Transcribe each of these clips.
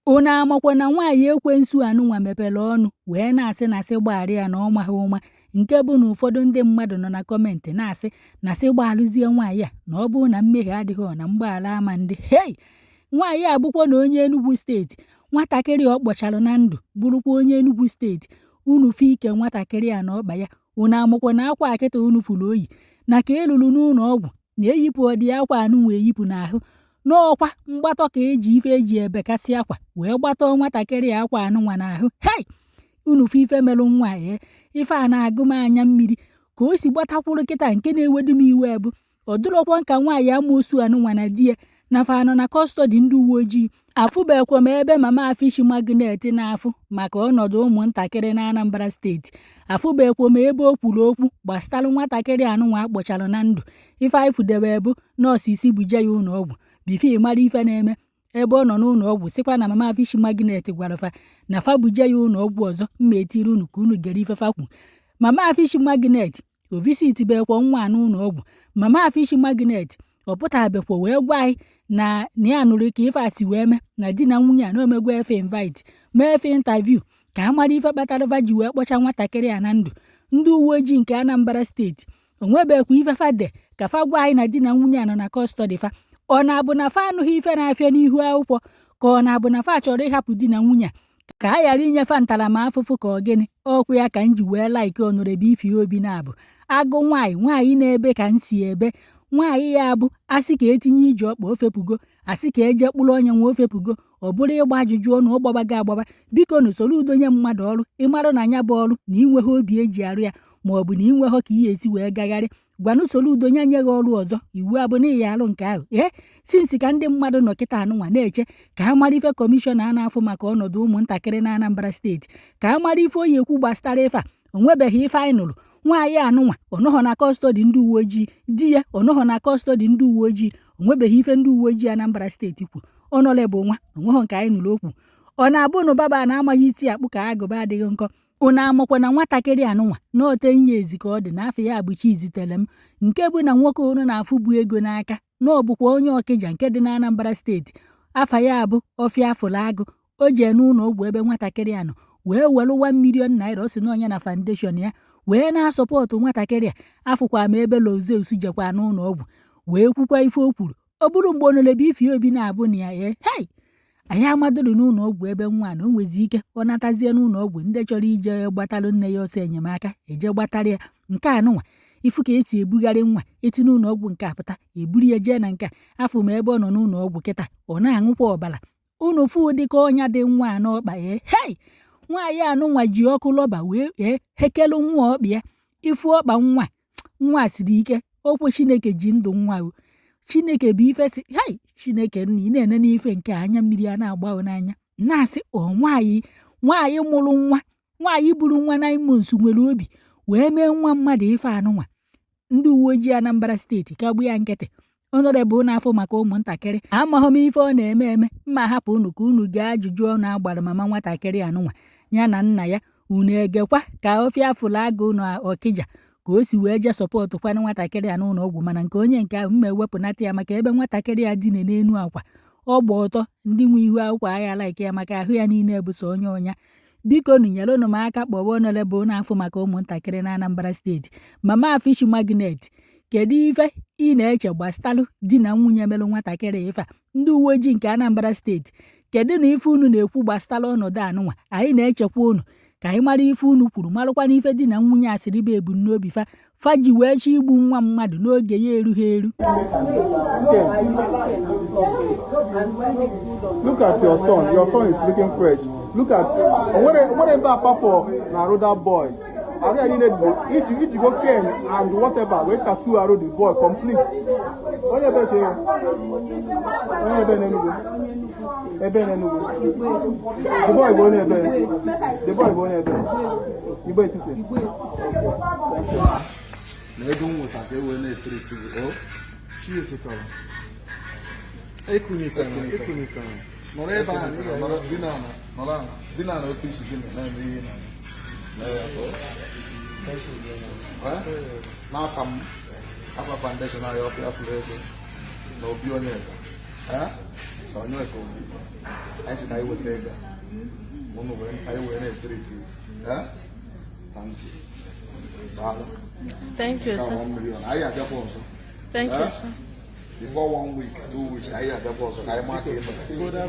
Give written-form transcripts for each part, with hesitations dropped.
Unu amakwa na nwaanyị ekwensu anụnwa mepere ọnụ wee na-asị na sị gbaghara ya na ọ maghị ụma, nke bụ na ụfọdụ ndị mmadụ nọ na comment na-asị na sị gbaghalụzie nwaanyị a, na ọ bụrụ na mmehie adịghị na mgbaghara ama ndị. Hei, nwaanyị a bụkwa na onye Enugu Steeti. Nwatakịrị ọ kpọchalụ na ndụ bụrụkwa onye Enugu Steeti. Unu fụ ike nwatakịrị a na ọkpa ya. Unu amakwa na akwa akịta unu fụrụ oyi na ka elulu n'ụlọ ọgwụ na-eyipụ ọdị akwa anụnwa eyipụ n'ahụ n'ọkwa mgbatọ ka eji ife eji ebekasị akwa wee gbatọọ nwatakịrị akwa anụnwa n'ahụ. Hei, unu fụ ife melụ nwa ya. Ife a na-agụ m anya mmiri ka o si gbatakwuru kịta. Nke na-ewedu m iwe bụ ọ dụrọkwa nka nwaanyị amoosu anụnwa na di ya na fa nọ na custody ndị uwe ojii. Afụbekwa m ebe mama Fish Magnet na-afụ maka ọnọdụ ụmụntakịrị na Anambra Steeti. Afụbekwa m ebe o kwuru okwu gbasatalụ nwatakịrị anụnwa akpọchalụ na ndụ. Ife anyị fụdebe bụ nọọsụ isi buje ya ụlọ ọgwụ before mara ife na-eme ebe ọ nọ n'ụlọ ọgwụ. Sịkwa na mama Fish Magnet gwara fa na fa buje ya ụlọ ọgwụ ọzọ. Mma etiri unu ka unu gere ife fa kwu. Mama Fish Magnet o visit bekwa nwa n'ụlọ ọgwụ. Mama Fish Magnet ọ pụtabekwa wee gwa anyị na na ya nụrụ ka ife a si wee mee na di na nwunye a na omegwa efe invite mee efe interview ka a mara ife kpatara va ji wee kpọcha nwatakịrị a na ndụ. Ndị uwe ojii nke Anambra Steeti onwebekwa ife fa de ka fa gwa anyị na di na nwunye a nọ na custody fa. Ọ na-abụ na fa anụghị ife na-afịa n'ihu akwụkwọ, ka ọ na-abụ na fa chọrọ ịhapụ di na nwunye a ka a ghara inyefa ntaramahụhụ, ka ọ gịnị? Ọkwụ ya ka m ji wee like Honourable Ify Obi na-abụ agụ nwaanyị nwaanyị na-ebe ka m si ebe nwaanyị ya bụ asị ka etinye ije ọkpa ofepugo, asị ka eje kpụrụ onye nwe ofepugo. Ọ bụrụ ịgba ajụjụ ọnụ, ọ gbabago agbaba. Biko na soro udo nye mmadụ ọrụ, ịmarụ na ya bụ ọrụ na inweghị obi eji arụ ya, ma ọ bụ na inweghọ ka ihe esi wee gagharị. Gwanụ soro udo nye nye gị ọrụ ọzọ. Iwu abụ na ịya arụ nke ahụ. Ee, since ka ndị mmadụ nọ kịta anụnwa na-eche ka a mara ife kọmishọna a na-afụ maka ọnọdụ ụmụntakịrị na Anambra Steeti, ka a mara ife oyi ekwu gbasara ife a, onwebeghị ife anyị nụrụ. Nwaanyị anụnwa ọ nọghọ na custody ndị uwe ojii, di ya ọ nọghọ na custody ndị uwe ojii, onwebeghị ife ndị uwe ojii Anambra Steeti kwu. Ọnọlebụ nwa onweghọ nke anyị nụrụ okwu. Ọ na-abụ na baba na-amaghị isi akpụ ka agụba adịghị nkọ. Unu amakwa na nwatakịrị anụnwa n'ote ihe ezi ka ọ dị n'afọ ya bụ Chizitere m, nke bụ na nwoke unu na-afụ bụ ego n'aka na ọ bụkwa onye Ọkịja nke dị na Anambra Steeti. Afa ya bụ Ọfịa Afụlụ Agụ. O jee n'ụlọ ọgwụ ebe nwatakịrị a nọ wee were 1 million naira o si n'onye na foundation ya wee na-asupport nwatakịrị a. Afụkwa m ebe Lozeus jekwa n'ụlọ ọgwụ wee kwukwa ife o kwuru. Ọ bụrụ mgbe Honourable Ify Obi na-abụ na ya, ee, hei, anyị amadụrụ n'ụlọ ọgwụ ebe nwa na o nwezi ike ọ natazie n'ụlọ ọgwụ, ndị chọrọ ije gbatalụ nne ya ọsọ enyemaka eje gbatara ya. Nke anụnwa ifu ka esi ebugharị nwa eti n'ụlọ ọgwụ nke apụta eburu ya jee na nke a. Afụ m ebe ọ nọ n'ụlọ ọgwụ kịta, ọ na-aṅụkwa ọbara. Unu fụ ụdịka ọnya dị nwa a n'ọkpa. Ee, hei, nwaanyị anụnwa ji ọkụ rọba wee ee hekelu nwa ọkpa ya. Ifu ọkpa nwa nwa siri ike. Okwu Chineke ji ndụ nwa o Chineke bụ ife si. Hei, Chineke nna, ị na-ene n'ife nke anya mmiri a na-agba n'anya na-asị ọ nwaanyị nwaanyị mụrụ nwa, nwaanyị buru nwa 9 months nwere obi wee mee nwa mmadụ ife anụnwa. Ndị uwe ojii Anambra Steeti kagbu ya nkịtị. Honourable na-afụ maka ụmụntakịrị amaghị m ife ọ na-eme eme. Mma hapụ unu ka unu gaa ajụjụ ọnụ agbara mama nwatakịrị anụnwa ya na nna ya. Unu egekwa ka Ọfịa Afụlụ Agụ na Ọkịja ka o si wee jee support kwanụ nwatakịrị a n'ụlọ ọgwụ. Mana nke onye nke ahụ mma ewepụnata ya maka ebe nwatakịrị a dine n'elu akwa ọ gba ọtọ. Ndị nwe ihu akwụkwọ agha like ya maka ahụ ya niile bụ sọ onye ọnya. Biko nu nyerenụ m aka kpọwa Honourable na-afụ maka ụmụntakịrị na Anambra Steeti. Mama Fish Magnet, kedu ife ị na-eche gbasatalụ di na nwunye melụ nwatakịrị ife a? Ndị uwe ojii nke Anambra Steeti, kedu na ife unu na-ekwu gbasatara ọnọdụ anụnwa? Anyị na-echekwa unu ka anyị mara ife unu kwuru, marụkwa na ife di na nwunye asịrị bụ ebumnobi fa fa ji wee chọọ igbu nwa mmadụ n'oge ya erughị eru. Look at your son. Your son is looking fresh. Look at onwere ebe apapọ na arụ that boy. Arụ ya niile dị iji go cane and whatever wee tattoo arụ the boy complete. Onye ebe ka onye ebe n'Enugu? Ebe n'Enugu. The boy bụ onye ebe. The boy bụ onye ebe. Igbo Etiti. Na ego m nweta ka e wee na-etreat gị o Chiz chọrọ. Ekunitara, ekunitara. Nọrọ ebe ahụ, nọrọ dị n'ala, nọrọ ala dị n'ala otu isi gị na-eme ihe na o. N'afa m, afa foundation ahịa Ọfịa Fụrụ Ego na Obi Onyeka. Onye ka obi anyị sị na anyị weta ego a, unu wee anyị wee na-etiriti. Eh? Thank you. Daalụ. Thank you, Ka sir. 1 million. Anyị abịakwa ọzọ. Thank you, Eh? sir. Before one week, 2 weeks, anyị abịakwa ọzọ ka anyị maa ka ị mere.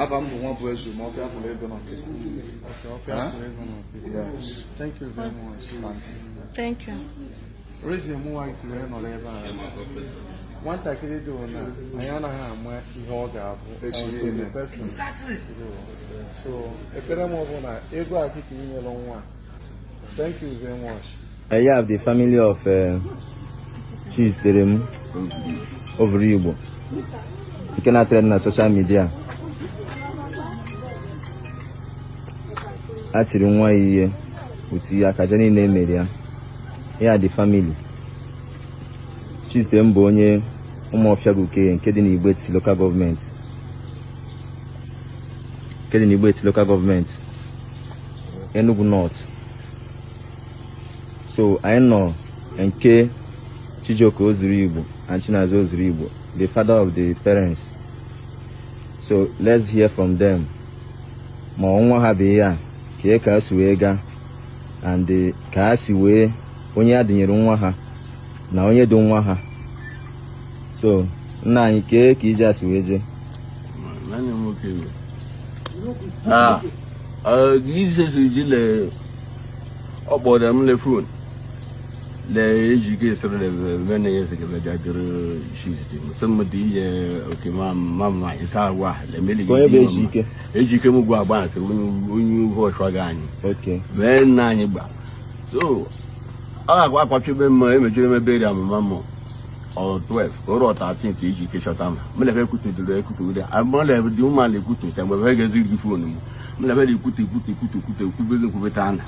Afa m bụ nwa bụ ezu ma ọfịa fụrụ ego n'ọfịa. Yes. Thank you very much. Thank you. Thank you. Reason mụ nwa ji wee nọrọ ebe a, nwatakịrị dị na anyị anaghị ama ihe ọ ga-abụ Echi until the niile. person grow. So ekpere m bụ na ego a kịta inyere nwa a, thank you very much. I have the family of Chiziterem Ovuru Igbo nke na-trend na social media. A tiri nwa ya ihe otu ihe akaja niile emere ya. Ya the family. Chiziterem bụ onye Ụmụọfịa Ukehe nke dị n'Igbeti local government. Nke dị n'Igbeti local government, Enugu North. So anyị nọ nke Chijioke Ozuru Igbo and Chinaza Ozuru Igbo, the father of the parents. So let's hear from them. Ma ọnwa ha bụ ihe a, ka ka ha si wee gaa and ka ha si wee onye ya dịnyere nwa ha na onye dị nwa ha. So nna anyị, kee ka ije a si wee jee? Nwanne m nwoke bụ ah ise ji le ọ kpọrọ m le phone le ejike sịrị le mene ya sị ka jadoro shiziti m sị m dị ihe oke ma ma ma isa wa le meli. Ka onye bụ Ejike? Ejike m gwa agba nsị onye onye ugwu ọchụaga anyị. Mee nna anyị gba so ọ ga-akwa akwachebe m emechiri emebe eri amụma m ọ 12 ka ụrọ 13 ka iji ike chọta m mụ ekwutudoro ekwutugide mụ dị ụmụ ala ekwutu nte mgbe ebe ga-eziri gị phone m mụ na ebe ekwutu ekwutu ekwutu ekwutu ekwubego ekwubeta ana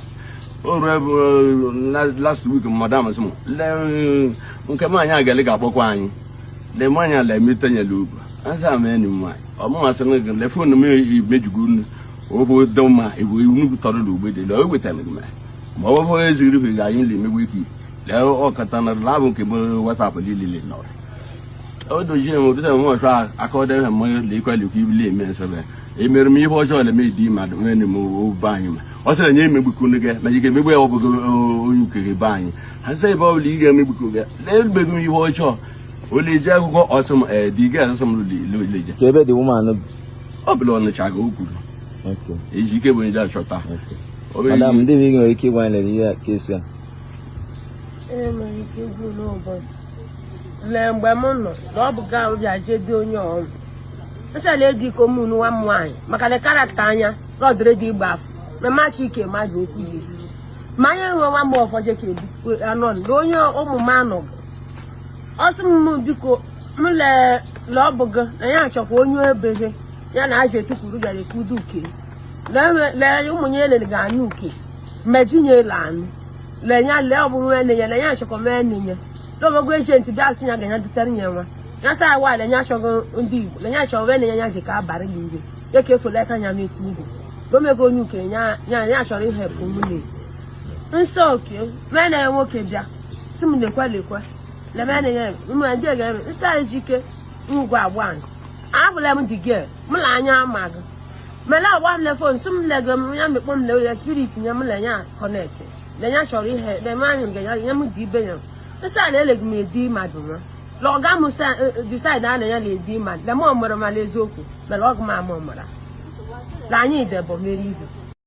o ruo ebe last week madam sị m lee nke m anyị agali ga-akpọkwa anyị lee m anya la emete nyere ugwu asa m enyi m nwaanyị ọ mụ masịrị gị lee phone m emejugo unu obodo mma ebu nnukwu tọrọ n'ugbe dị lee o wetara m ma ọ bụ ezigiri hụrụ anyị le emegbu ike lee ọkata na labụ nke bụ WhatsApp niile nọrọ o dojie m ụtụtụ m ọchọ akọdere m lekwa lekwa ibili eme nsebe emere m ihe ọjọọ na eme di mmadụ nwere m obe anyị ma ọ sịrị nye emegbukunu gị ma ị ga-emegbu ya ọ bụghị onye ukere be anyị ha sị ebe ọ bụla ị ga-emegbukwu gị lee emegbu m ihe ọjọọ ole ji akwụkwọ ọsọ m di gị asọsọ m leje. Ka ebe the woman bi? Ọ bụla ọnịcha ga o kwuru. Ejike bụ onye achọta. Madam, ndị bụ ị nwere ike ịgwa anyị lere ihe a ka esi a? E nwere ike igwu n'ụbọchị lee mgbe m nọ na ọ bụ ga bịa jede onye ọrụ nsala edi iko m nwa m nwaanyị maka na character anya rọdụrụ dị igba afọ mama Chike mmadụ okwu ya esi ma anya enwe nwa m ọfọje ka ebu anọ na onye ụmụ m anọ ọ sị m biko m lee lee ọ bụ gị na ya chọkwa onye ebere ya na aja etukwuru bịara ekudu uke lee ụmụ ya elele ga-anyụ uke mmejinye ele anụ lee ya lee ọ bụ nwanne ya na ya chọkwa nwanne ya n'obogo ejenti bịa sị ya ga ya dutere ya nwa ya sa awa le ya achọghị ndị Igbo le ya chọrọ nwanne ya ya ji ka abalị ya ire ya ka efola aka ya n'etu ugwu n'omego onye uke ya ya ya chọrọ ihe bụ nwunye nsọ oke nwanne ya nwoke bịa sị m lekwe lekwe lemene ya ụmụ ndị ga-eme nsọ ejike ngwa agba nsị abụla m dị gel m na anya ama gị mele agba m le phone sị m lego m ya mekpọ m le ya spirit ya m le ya connect le ya chọrọ ihe le m anyị ga ya ya m dị ibe ya nsọ a na-elegi m edi mmadụ nwa la ọga m decide na ya na-edi mmadụ le m ọmụrụ mala eziokwu mere ọgụ m ama ọmụra la anyị debo mere ibe.